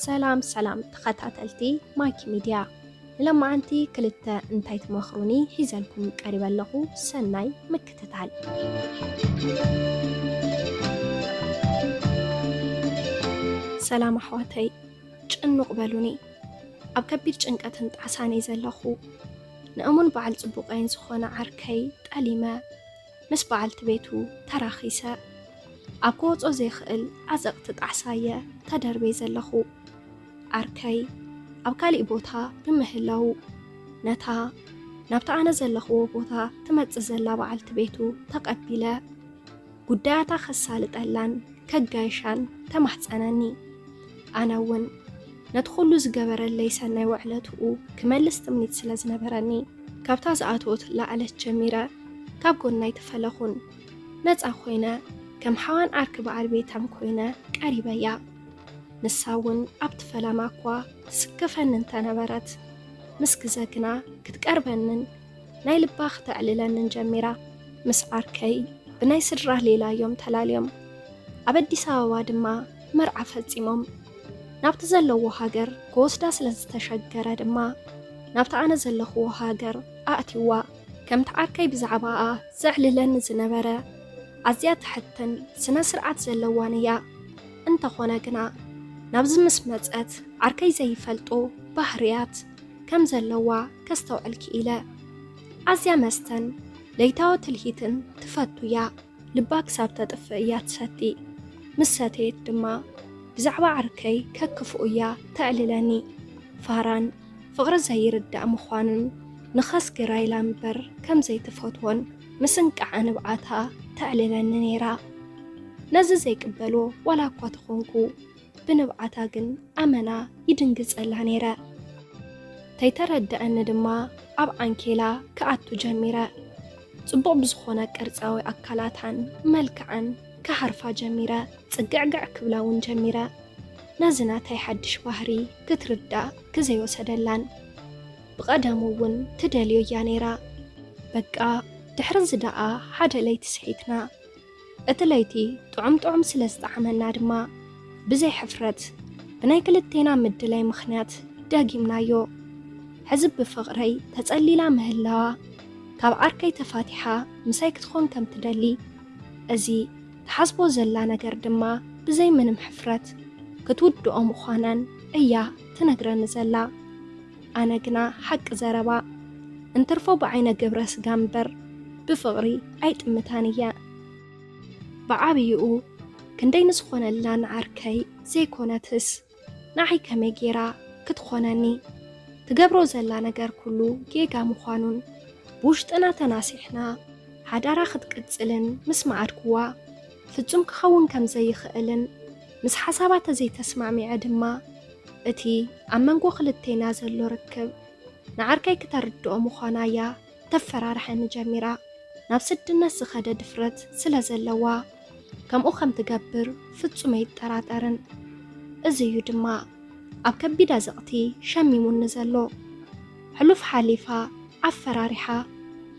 ሰላም ሰላም ተኸታተልቲ ማኪ ሚድያ፣ ንለማዓንቲ ክልተ እንታይ ትመኽሩኒ ሒዘልኩም ቀሪበ ኣለኹ። ሰናይ ምክትታል። ሰላም ኣሕዋተይ፣ ጭኑቕ በሉኒ። ኣብ ከቢድ ጭንቀትን ጣዕሳን እየ ዘለኹ። ንእሙን በዓል ጽቡቐይን ዝኾነ ዓርከይ ጠሊመ፣ ምስ በዓልቲ ቤቱ ተራኺሰ፣ ኣብ ክወጾ ዘይክእል ዓዘቕቲ ጣዕሳ እየ ተደርብየ ዘለኹ። ዓርከይ ኣብ ካሊእ ቦታ ብምህላዉ፣ ነታ ናብቲ ኣነ ዘለኽዎ ቦታ ትመጽእ ዘላ በዓልቲ ቤቱ ተቐቢለ፣ ጉዳያታ ከሳልጠላን ከጋይሻን ተማሕጸነኒ። ኣነ እውን ነቲ ኩሉ ዝገበረለይ ሰናይ ውዕለትኡ ክመልስ ትምኒት ስለ ዝነበረኒ፣ ካብታ ዝኣተወትላ ዕለት ጀሚረ ካብ ጎና ኣይተፈለኹን። ነጻ ኮይነ፣ ከም ሓዋን ዓርኪ በዓል ቤታን ኮይነ ቀሪበያ። ንሳ እውን ኣብቲ ፈለማ እኳ ትስከፈኒ እንተነበረት፣ ምስ ግዘ ግና ክትቀርበንን ናይ ልባ ክተዕልለንን ጀሚራ። ምስ ዓርከይ ብናይ ስድራ ሌላ እዮም ተላልዮም። ኣብ ኣዲስ ኣበባ ድማ መርዓ ፈጺሞም። ናብቲ ዘለዎ ሃገር ክወስዳ ስለ ዝተሸገረ ድማ ናብቲ ኣነ ዘለኽዎ ሃገር ኣእትይዋ። ከምቲ ዓርከይ ብዛዕባኣ ዘዕልለኒ ዝነበረ፣ ኣዝያ ትሕትን ስነ ስርዓት ዘለዋን እያ። እንተኾነ ግና ናብዚ ምስ መጸት ዓርከይ ዘይፈልጦ ባህርያት ከም ዘለዋ ከስተውዕል ክኢለ። ኣዝያ መስተን ለይታዊ ትልሂትን ትፈቱ እያ። ልባ ክሳብ ተጥፍእ እያ ትሰቲ። ምስ ሰተየት ድማ ብዛዕባ ዓርከይ ከክፍኡ እያ ተዕልለኒ። ፋራን ፍቕሪ ዘይርዳእ ምዃኑን ንኸስግራ ኢላ እምበር ከም ዘይትፈትዎን ምስ እንቃዓ ንብዓታ ተዕልለኒ ነይራ። ነዚ ዘይቅበሎ ዋላ እኳ ተኾንኩ፣ ብንብዓታ ግን ኣመና ይድንግጸላ ነይረ። ተይተረድኣኒ ድማ ኣብ ዓንኬላ ክኣቱ ጀሚረ። ጽቡቕ ብዝኾነ ቅርጻዊ ኣካላታን መልክዓን ክሃርፋ ጀሚረ። ጽግዕግዕ ክብላ እውን ጀሚረ። ነዚ ናተይ ሓድሽ ባህሪ ክትርዳእ ግዜ ወሰደላን። ብቐደሙ እውን ትደልዮ እያ ነይራ። በቃ፣ ድሕሪ እዚ ደኣ ሓደ ለይቲ ስሒትና። እቲ ለይቲ ጥዑም ጥዑም ስለ ዝጠዓመና ድማ፣ ብዘይ ሕፍረት ብናይ ክልቴና ምድላይ ምኽንያት ደጊምናዮ። ሕዚ ብፍቕረይ ተጸሊላ ምህላዋ፣ ካብ ዓርከይ ተፋቲሓ ምሳይ ክትኾን ከም ትደሊ፣ እዚ ትሓስቦ ዘላ ነገር ድማ ብዘይ ምንም ሕፍረት ክትውድኦ ምዃናን እያ ትነግረኒ ዘላ። ኣነ ግና ሓቂ ዘረባ እንትርፎ ብዓይነ ግብረ ስጋ እምበር ብፍቕሪ ኣይጥምታን እየ። ብዓብይኡ ክንደይ ንዝኾነላ ንዓርከይ ዘይኮነትስ ንዓይ ከመይ ጌራ ክትኾነኒ? ትገብሮ ዘላ ነገር ኩሉ ጌጋ ምዃኑን ብውሽጥና ተናሲሕና ሓዳራ ክትቅጽልን ምስ መዓድኩዋ፣ ፍጹም ክኸውን ከም ዘይኽእልን ምስ ሓሳባ ተዘይተስማዕሚዐ ድማ፣ እቲ ኣብ መንጎ ክልቴና ዘሎ ርክብ ንዓርከይ ክተርድኦ ምዃና እያ ተፈራርሐኒ ጀሚራ። ናብ ስድነት ዝኸደ ድፍረት ስለ ዘለዋ፣ ከምኡ ከም ትገብር ፍጹም ኣይጠራጠርን። እዚ እዩ ድማ ኣብ ከቢድ ኣዘቕቲ ሸሚሙኒ ዘሎ። ሕሉፍ ሓሊፋ ኣፈራሪሓ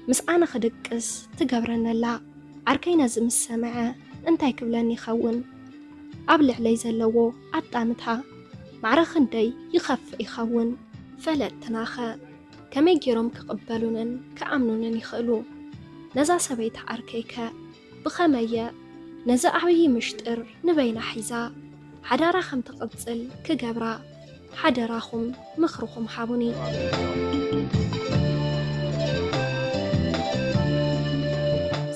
ምስ ኣነ ክድቅስ ትገብረኒ ኣላ። ዓርከይ ነዚ ምስ ሰምዐ እንታይ ክብለኒ ይኸውን? ኣብ ልዕለይ ዘለዎ ኣጣምታ ማዕረ ክንደይ ይኸፍእ ይኸውን? ፈለጥትናኸ ከመይ ገይሮም ክቕበሉንን ክኣምኑንን ይኽእሉ? ነዛ ሰበይቲ ዓርከይከ ብኸመየ ነዚ ዓብዪ ምሽጥር ንበይና ሒዛ ሓዳራ ከም ትቕጽል ክገብራ? ሓደራኹም ምኽርኹም ሃቡኒ።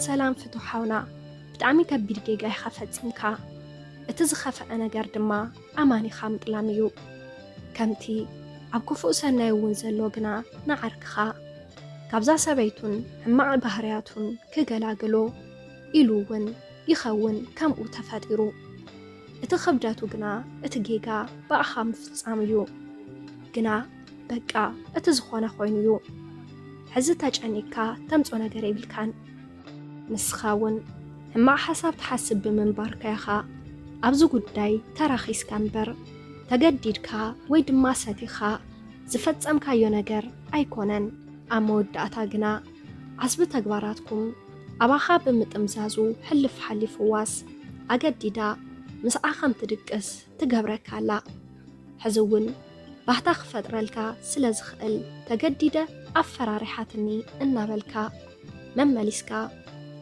ሰላም ፍቱሕ ሓውና፣ ብጣዕሚ ከቢድ ጌጋ ኢኻ ፈጺምካ። እቲ ዝኸፍዐ ነገር ድማ ኣማኒኻ ምጥላም እዩ። ከምቲ ኣብ ክፉእ ሰናይ እውን ዘሎ ግና ንዓርክኻ፣ ካብዛ ሰበይቱን ሕማቕ ባህርያቱን ክገላግሎ ኢሉ እውን ይኸውን ከምኡ ተፈጢሩ። እቲ ክብደቱ ግና እቲ ጌጋ ብኣኻ ምፍጻም እዩ። ግና በቃ እቲ ዝኾነ ኮይኑ እዩ። ሕዚ ተጨኒቅካ ተምጾ ነገር የብልካን። ንስኻ እውን ሕማቕ ሓሳብ ትሓስብ ብምንባርካ ኢኻ ኣብዚ ጉዳይ ተራኺስካ እምበር፣ ተገዲድካ ወይ ድማ ሰቲኻ ዝፈጸምካዮ ነገር ኣይኮነን። ኣብ መወዳእታ ግና ዓስቢ ተግባራትኩም ኣባኻ ብምጥምዛዙ ሕልፍ ሓሊፍዋስ ኣገዲዳ ምስኣ ከም ትድቅስ ትገብረካ ኣላ። ሕዚ እውን ባህታ ክፈጥረልካ ስለ ዝኽእል ተገዲደ ኣፈራሪሓትኒ እናበልካ መመሊስካ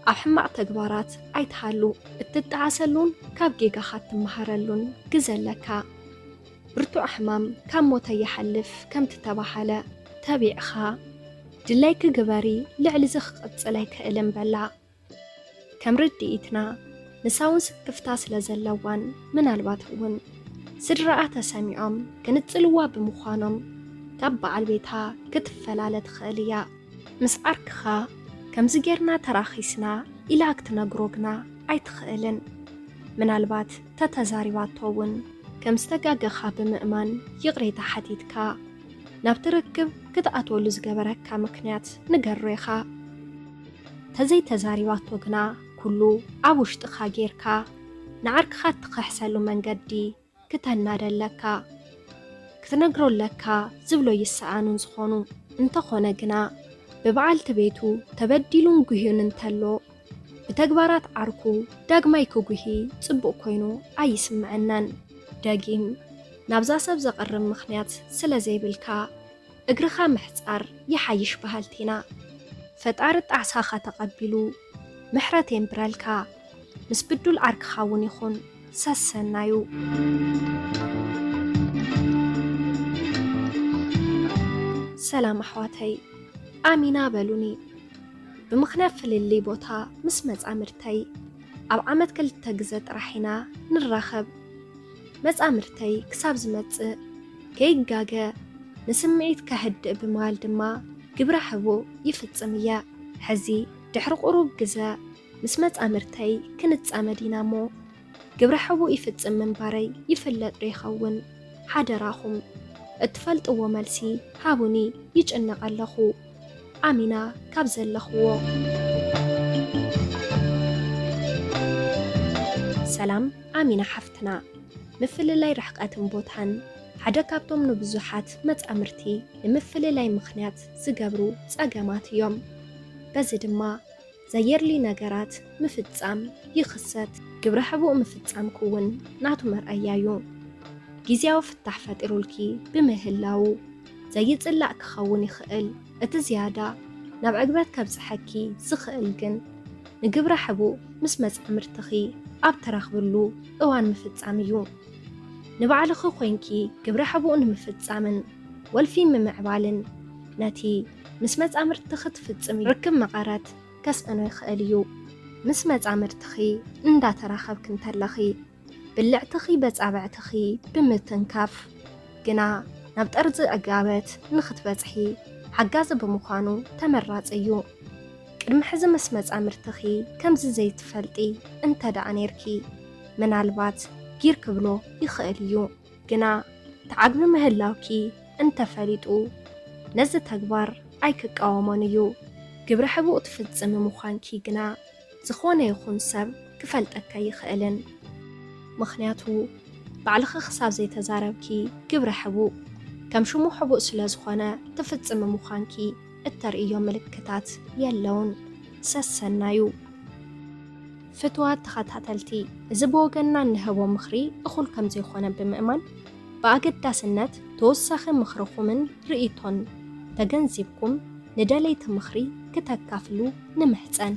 ኣብ ሕማቕ ተግባራት ኣይትሃሉ። እትጠዓሰሉን ካብ ጌጋኻ እትመሃረሉን ግዘ ኣለካ። ብርቱዕ ሕማም ካብ ሞት ኣይሓልፍ ከም ዝተባህለ ተቢዕኻ፣ ድለይኪ ግበሪ፣ ልዕሊ እዚ ክቕጽል ኣይክእልን በላ። ከም ርድኢትና፣ ንሳ እውን ስክፍታ ስለ ዘለዋን ምናልባት እውን ስድራኣ ተሰሚዖም ክንጽልዋ ብምዃኖም ካብ በዓል ቤታ ክትፈላለ ትኽእል እያ። ምስ ዓርክኻ ከምዚ ጌርና ተራኺስና ኢላ ክትነግሮ ግና ኣይትኽእልን። ምናልባት ተተዛሪባቶ እውን ከም ዝተጋገኻ ብምእማን ይቕሬታ ሓቲትካ ናብቲ ርክብ ክትኣትወሉ ዝገበረካ ምኽንያት ንገሮ ኢኻ። ተዘይተዛሪባቶ ግና ኩሉ ኣብ ውሽጥኻ ጌርካ ንዓርክኻ እትኸሕሰሉ መንገዲ ክተናደ ኣለካ። ክትነግሮ ኣለካ ዝብሎ ይሰኣኑን ዝኾኑ። እንተኾነ ግና ብበዓልቲ ቤቱ ተበዲሉን ጉህዩን እንተሎ ብተግባራት ዓርኩ ዳግማይ ክጉሂ ጽቡቕ ኮይኑ ኣይስምዐናን። ደጊም ናብዛ ሰብ ዘቕርብ ምኽንያት ስለ ዘይብልካ እግርኻ ምሕጻር ይሓይሽ በሃልቲ ኢና። ፈጣሪ ጣዕሳኻ ተቐቢሉ ምሕረት የንብረልካ፣ ምስ ብዱል ዓርክኻ እውን ይኹን ሰሰናዩ። ሰላም ኣሕዋተይ፣ ኣሚና በሉኒ። ብምኽንያት ፍልልይ ቦታ ምስ መጻምድተይ ኣብ ዓመት ክልተ ግዘ ጥራሕ ኢና ንራኸብ። መጻምድተይ ክሳብ ዝመጽእ ከይጋገ ንስምዒት ከህድእ ብምባል ድማ ግብረ ሕቡእ ይፍጽም እየ። ሕዚ ድሕሪ ቁሩብ ግዘ ምስ መጻምድተይ ክንጻመድ ኢና እሞ ግብረ ሕቡእ ይፍጽም ምንባረይ ይፍለጥ ዶ ይኸውን? ሓደራኹም እትፈልጥዎ መልሲ ሃቡኒ፣ ይጭነቕ ኣለኹ። ኣሚና ካብ ዘለኽዎ። ሰላም ኣሚና ሓፍትና፣ ምፍልላይ ርሕቀትን ቦታን ሓደ ካብቶም ንብዙሓት መጻምርቲ ንምፍልላይ ምኽንያት ዝገብሩ ጸገማት እዮም። በዚ ድማ ዘየድሊ ነገራት ምፍጻም ይኽሰት። ግብረ ሕቡእ ምፍጻምኪ እውን ናቱ መርኣያ እዩ። ግዝያዊ ፍታሕ ፈጢሩልኪ ብምህላዉ ዘይጽላእ ክኸውን ይኽእል። እቲ ዝያዳ ናብ ዕግበት ከብጽሐኪ ዝኽእል ግን ንግብረ ሕቡእ ምስ መጻምድትኺ ኣብ ትረኽብሉ እዋን ምፍጻም እዩ። ንባዕልኺ ኮይንኪ ግብረ ሕቡእ ንምፍጻምን ወልፊ ምምዕባልን ነቲ ምስ መጻምድትኺ ትፍጽሚ ርክብ መቐረት ከስእኖ ይኽእል እዩ። ምስ መጻምድትኺ እንዳተራኸብኪ እንተለኺ ብልዕትኺ በጻብዕትኺ ብምትንካፍ ግና ናብ ጠርዚ ዕጋበት ንኽትበጽሒ ሓጋዚ ብምዃኑ ተመራጺ እዩ። ቅድሚ ሕዚ ምስ መጻምድትኺ ከምዚ ዘይትፈልጢ እንተ ደኣ ኔርኪ፣ ምናልባት ጊር ክብሎ ይኽእል እዩ። ግና ተዓግቢ ምህላውኪ እንተፈሊጡ፣ ነዚ ተግባር ኣይክቃወሞን እዩ። ግብረ ሕቡእ ትፍጽሚ ምዃንኪ ግና ዝኾነ ይኹን ሰብ ክፈልጠካ ኣይኽእልን። ምኽንያቱ፣ ባዕልኺ ክሳብ ዘይተዛረብኪ፣ ግብረ ሕቡእ ከም ሽሙ ሕቡእ ስለ ዝኾነ ትፍጽሚ ምዃንኪ እተርእዮ ምልክታት የለውን። ሰሰናዩ። ፍትዋት ተኸታተልቲ፣ እዚ ብወገንና እንህቦ ምኽሪ እኹል ከም ዘይኮነ ብምእማን፣ ብኣገዳስነት ተወሳኺ ምኽርኹምን ርእይቶን ተገንዚብኩም ንደለይቲ ምኽሪ ክተካፍሉ ንምሕጸን።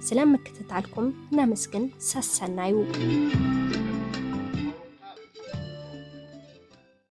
ስለ ምክትታልኩም ነመስግን። ሰሰናዩ።